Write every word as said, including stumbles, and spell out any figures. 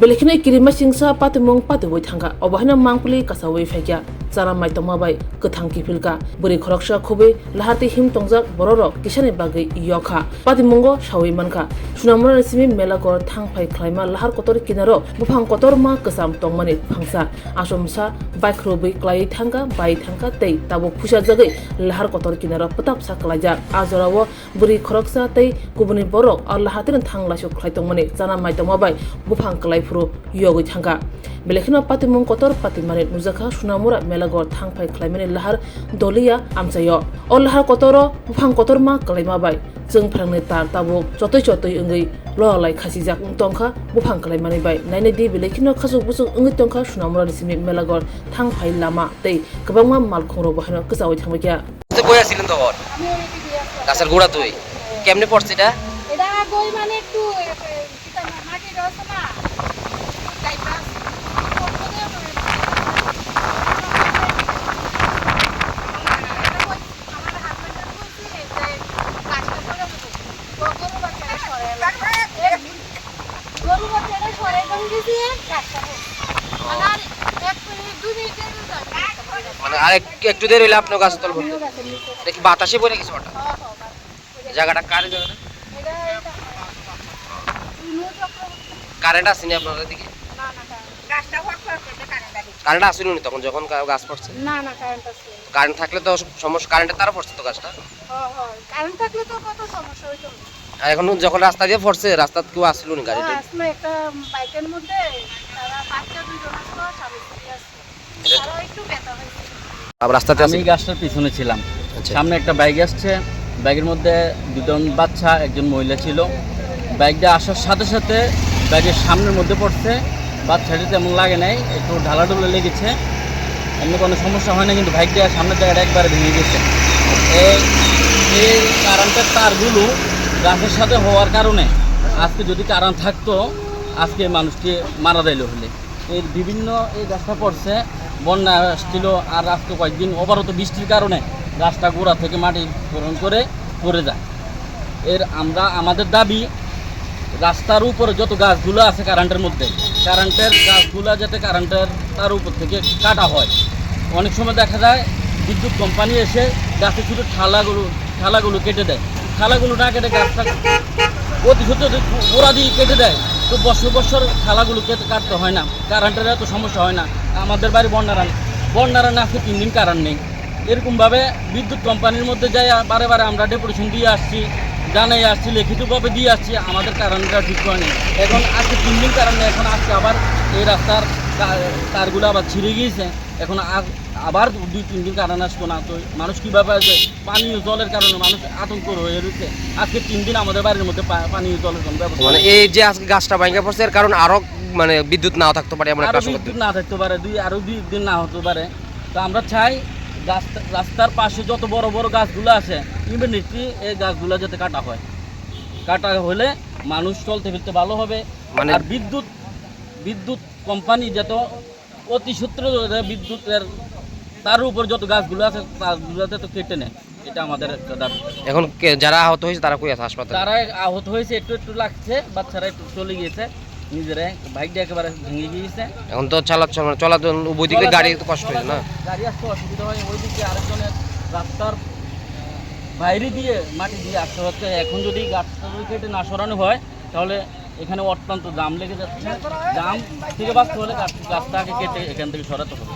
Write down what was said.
Belai kheno kirima singsa patimung patiwi thangkha, obo haino mangpili kasawi phaikha, chana mai tongma bai kwthang kiphilkha. Bwrwi khoroksa khubui lahar tei him tongjak bororok kisani bagwi yokha. Patimungo sawi mankha, Sunamura ni simi Melagor thangphai khlaima lahar kotor kinaro buphang kotorma kwcham tongmani phangsa. Achomsa baikhwrwbwi klaiwi thangkha, bai thangkha tei tabuk phuisajagwi lahar kotor kinaro pwtapsa klaijak. A jorao bwrwi khoroksa tei kubuni borok o lahar tini thang laisuk khlai tongmani chana mai tongma bai buphang klai phuru yogwi thangkha. Belai kheno patimung kotor patimani nujakha Sunamura Melagor thangphai khlaimani lahar doliya amchaio. O lahar kotoro buphang kotorma kwlaima bai chwng phrangni tar tabuk chotwi chotwi wngwi lolalai khasijak wng tongkha buphang kwlaimani bai. Nainai di, belai kheno khachuk buchuk wngwi tongkha Sunamura ni simi Melagor thangphai lama tei kwbangma malkhungrokbo haino kwchaui thangbaikha. তো কই আছিলেন তখন? আমি ওই দিকে আসলাম। গাছের গোড়া তুই? হ্যাঁ। কেমনে পড়ছে এটা? এটা কই মানে একটু, এ, এ, কিতা না, মাটির রস না? টাইপটা আছে। ওর মধ্যে, এ, আমার হাজবেন্ডের বলছি যে গাছটা পড়ে গেছে। ও গরু বাচ্চারা সরে। গরু বাচ্চারা সরে কোন গেছে? গাছটা পড়ছে। মানে আর এক মিনিট, দুই মিনিটের ভিতরে। মানে আর এক-, একটু দেরি হইলে আপনিও গাছের তল পড়তেন। আমিও গাছের নিচে। এটা কি বাতাসে পড়ে গেছে হঠাৎ? হ্যাঁ, হ্যাঁ, বাতাসে। জায়গাটা কার জায়গাটা? এটা, এটা। কারেন্ট আসেনি আপনার এদিকে? না, না, কারেন্ট। গাছটা হট করে পড়ছে, কারেন্ট আসেনি। কারেন্ট আসেনি তখন যখন গা-, গাছ পড়ছে? না, না, কারেন্ট আসেনি। কারেন্ট থাকলে তো সমস্যা, কারেন্টের তারও পড়ছে তো গাছটা। হ্যাঁ, হ্যাঁ, কারেন্ট থাকলে তো কত সমস্যা হইতো। আর এখন যখন রাস্তা দিয়ে পড়ছে, রাস্তাত কেউ আসলো নি গাড়ি ও, টাড়ি? আসলো একটা বাইকের মধ্যে, তারা বাচ্চা দুইজন আসলো, স্বামী স্ত্রী আসলো। তারা একটু ব্যথা হয়েছে। আবার রাস্তাতে আমি আছে? গাছটার পিছনে ছিলাম। আচ্ছা। সামনে একটা বাইক আসছে, বাইকের মধ্যে দুজন বাচ্চা, একজন মহিলা ছিল। বাইকটা আসার সাথে সাথে বাইকের সামনের মধ্যে পড়ছে। বাচ্চাটি তেমন লাগে নাই, একটু ঢালাঢুলা লেগেছে, এমনি কোনো সমস্যা হয় না, কিন্তু বাইকটা সামনের জায়গাটা একবারে ভেঙে গেছে। এই, এই কারেন্টের তারগুলো গাছের সাথে হওয়ার কারণে আজকে যদি কারেন্ট থাকতো, আজকে মানুষটি মারা যাইল হলে। এর বিভিন্ন এই গাছটা পড়ছে, বন্যা আসছিল, আর আজকে কয়েকদিন অবারত বৃষ্টির কারণে গাছটা গোড়া থেকে মাটি গ্রহণ করে পড়ে যায়। এর আমরা, আমাদের দাবি, রাস্তার উপরে যত গাছগুলো আছে কারেন্টের মধ্যে, কারেন্টের গাছগুলো যাতে কারেন্টের তার উপর থেকে কাটা হয়। অনেক সময় দেখা যায় বিদ্যুৎ কোম্পানি এসে গাছের শুধু ঠালাগুলো, ঠালাগুলো কেটে দেয়। ঠালাগুলো না কেটে গাছটা অতি সত্ত্বর যদি গোড়া দিয়ে কেটে দেয়, তো বছর বছর ঠালাগুলো কেটে কাটতে হয় না, কারেন্টের এত সমস্যা হয় না। আমাদের বাড়ি বন্যারান, বন্যারান আজকে তিন দিন কারেন্ট নেই। এরকমভাবে বিদ্যুৎ কোম্পানির মধ্যে যাই বারে বারে আমরা ডেপুটেশন দিয়ে আসছি, জানাই আসছি, লিখিতভাবে দিয়ে আসছি, আমাদের কারেন্টটা ঠিক হয়নি। এখন আজকে তিন দিন কারেন্ট নেই, এখন আজকে আবার এই রাস্তার তা-, তারগুলো আবার ছিঁড়ে গিয়েছে। এখন আ-, আবার দুই তিন দিন কারেন্ট আসতো না, তো মানুষ কিভাবে আছে? পানীয় জলের কারণে মানুষ আতঙ্ক হয়ে রয়েছে। আজকে তিন দিন আমাদের বাড়ির মধ্যে পা-, পানীয় জলের কোনো ব্যবস্থা মানে নেই। এই যে আজকে গাছটা ভাঙে পড়ছে, এর কারণে আরো মানে বিদ্যুৎ নাও থাকতে পারে এমন একটা আরো আশঙ্কা। বিদ্যুৎ না থাকতে পারে, দুই, আরো দুই দিন না হতে পারে। তো আমরা চাই রাস্তা, রাস্তার পাশে যত বড় বড় গাছগুলো আছে, ইমিডিয়েটলি এই গাছগুলো যাতে কাটা হয়। কাটা হলে মানুষ চলতে ফিরতে ভালো হবে। মানে আর বিদ্যুৎ, বিদ্যুৎ কোম্পানি যত অতি সূত্র ধরে বিদ্যুতের তার উপর যত গাছগুলো আছে, তারগুলোতে তো কেটে নেয়। এটা আমাদের একটা দাবি। এখন কে, যারা আহত হয়েছে, তারা কই আছে হাসপাতালে? তারা আহত হয়েছে, একটু একটু লাগছে, বাচ্চারা একটু চলে গিয়েছে নিজেরা, বাইকটা একেবারে ভেঙে গিয়েছে। এখন তো চালাচ্ছ-, মানে চলাচল উভয় দিকে চলাচল, গাড়ি তো কষ্ট হয়েছে না? চলাচল, গাড়ি আসতে অসুবিধা হয়, ওইদিকে আরেকজনের রাস্তার বাইরে দিয়ে মাটি দিয়ে আসতে হচ্ছে। এখন যদি গাছটা যদি কেটে না সরানো হয়, তাহলে এখানে অত্যন্ত জাম লেগে যাচ্ছে। জাম থেকে বাঁচতে হলে গাছ, গাছটা আগে কেটে এখান থেকে সরাতে হবে।